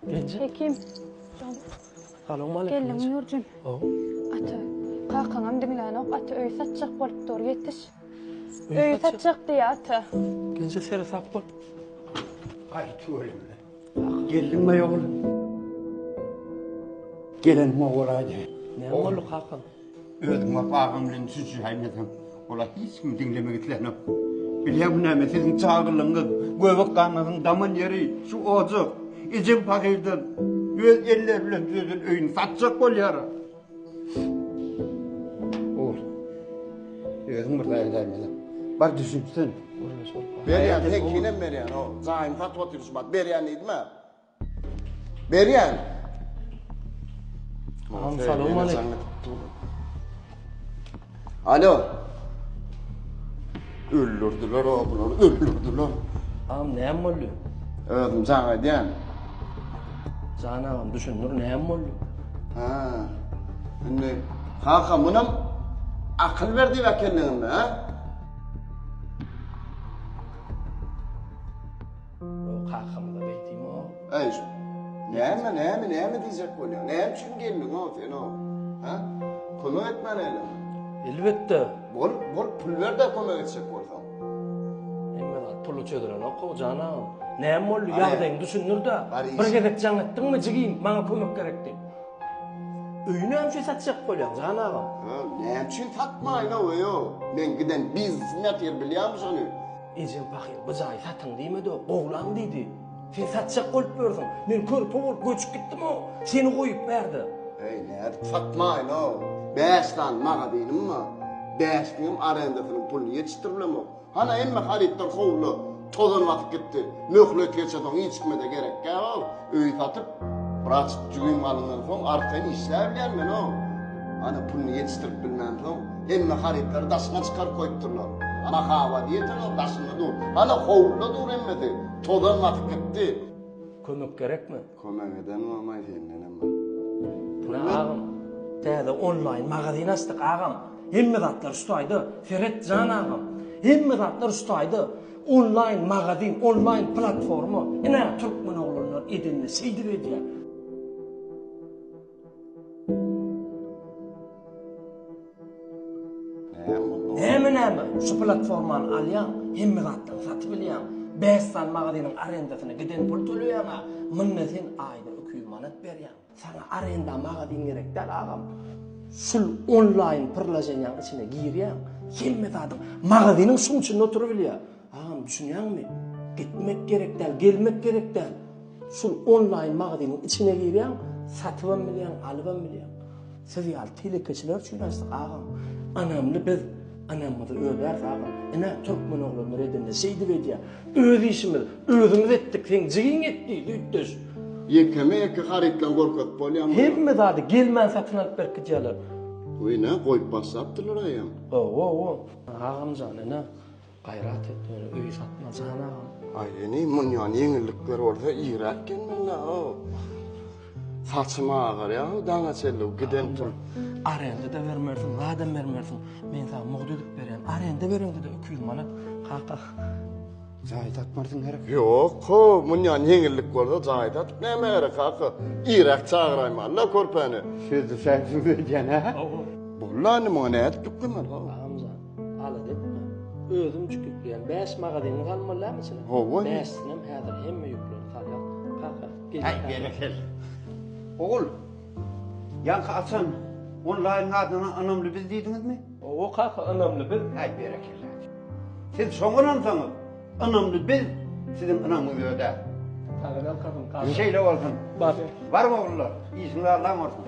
Genje. Hekim. Salowmaleýkim. Geldiňmi Nurjum? Hawa. Ata, kakaňam diňlänok, ata öýi satjak bolup dur, ýetiş. Öýi satjak diýýär ata. Genje seresap bol. Aý tüweleme. Geldiňmi ogul? Geleniň bolaýdy. Näme boldy kakam? Özüň bak agam bilen düşünişäýmeseň, ola hiç kim diňlemek islenok. Bilýäňmi näme, siziň çagalygyňyz, göbek ganyňyzyň daman ýeri şu ojak. Ejem pahyrdan öz elleri bilen düzeden öýüni satjak bolýar. Ogul, özüň bir zat edäýmeli. Bar düşünsen. Berýän, seňkinem berýän. O jaýyny satyp otyr şu bat. Berýän diýdim-ä. Berýän. Agam salowmaleýkim. Alo. Öldürdüler o bulary, öldürdüler. Agam näme boldy? Özüm jaň edýän. Jan agam düşündir näme boldy? Ha. Indi kaka munam akyl ber diýip ekenligiňde, ha? Kakamyza beý diýme-ow. Äý, näme, näme, näme diýjek bolýaň? Näme üçin geldiň-ow sen-ow? Ha? Kömek etmäne geldiňmi? Elbetde. Bol, bol, pul ber-de kömek etjek bolsaň. Hemme zat pully çözülenok-ow, jan agam. Näme boldy, ýagdaýyňy düşündir-de. Bar Bir gezek jaň etdiňmi, jigim, maňa kömek gerek diýip. Öýi näme üçin satjak bolýaň, jan agam? Hä, näme üçin satmaýyn-ow, eý-ow? Meň giden biznesim ýatyr, bilýäňmi şony? Ejem pahyr, bu jaýy satyň diýmedi-ow, gowlaň diýdi. Sen satjak bolup ýörsüň. Men körpe bolup göçüp gitdim-ow, seni goýup bärde. Eý, nädip satmaýyn-ow? Bäş sany magazynym bar. Bäşiniňem arendasynyň puluny ýetişdirip bilemok. Hana, hemme harytlar howluda tozan basyp gitdi. Möhlet geçensoň hiç kime-de gerek däl-ow. Öýi satyp, birazjyk jübim galyndan soň arkaýyn işläbilýän men-ow. Ana, puluny ýetişdirip bilmänsoň, hemme harytlary daşyna çykaryp goýupdyrlar. Mahabat ýetenok, daşynda dur. Hana, howluda dur hemmesi. Tozan basyp gitdi. Kömek gerekmi? Kömek eden bolmaý sendenem bir. Ine agam, täze onlaýn magazin açdyk agam. Hemme zatlar şu taýda. Seret jan agam. Hemme zatlar şu taýda. Onlaýn magazin, onlaýn platforma. Ine türkmen oglanlar edende şeýdip edýär. Näme näme? Şu platformany alýaň, hemme zatlaryňy satyp bilýäň. 5 sany magazynyň arendasyna giden pul töleýäň-a. Munda sen aýda 200 manat berýäň. Saňa arenda magazin gerek däl agam. Şul onlaýn priloženiýaň içine girýäň, hemme zadyň magazynyň şuň içinde oturybilýär. Agam düşünýäňmi? Gitmek gerek däl, gelmek gerek däl. Şul onlaýn magazynyň içine girýäň, satybam bilýäň, alybam bilýäň. Siz ýaly telekeçiler üçin açdyk agam. Ynamly biz, ynamymyzy ödäris agam. Ine türkmen oglanlary edende şeýdip edýär. Öz işimiz, özümiz etdik, seň jigiň etdi, süýtdeş. Ýekeme ýeke harytlaryny görkezip bolýarmy? Hemme zady gelmän satyn alyp berip gidýärler. Wiý, nä goýup başlapdyrlar aýam. Hawa, hawa. Agamjan ine, Gaýrat et ýöne öýi satma jan agam. Aý ene mundan ýeňillikler bolsa iräk gelmeli-ow. Saçym agarýa-ow daňa çenli giden pul. Arenda-da bermersiň, zadam bermersiň. Men saňa mugt edip berýän. Arenda bereňde-de 200 manat. Kaka. Jaý satmarsyň gerek. Ýok-how, mundan ýeňillik bolsa jaý satyp näme gerek kaka. Iräk çagyraýmaly-la körpäni. Sözli sähsiz öýdýän-ä. Hawa. Boldy indi muňa nädip ýüklemeli-how. Agamjan. Alada etme. Özüm jük ýükleýän. Bäş magazynyň salmaly dälmi içine? Hawa. Bäşisinem häzir hemme ýüklerini salýas. Kaka, gel. Äý, berekella. Ogul, ýaňky açan onlaýnyň adyna Ynamly biz diýdiňizmi? Hawa, kaka, Ynamly biz. Äý, berekella. Siz şoňa ynansaňyz, Ynamly biz siziň ynamyňyzy ödär. Taňryýalkasyn, kaka. Şeýle bolsun. Bar. Baryň ogullar, işiňiz Allaň bolsun.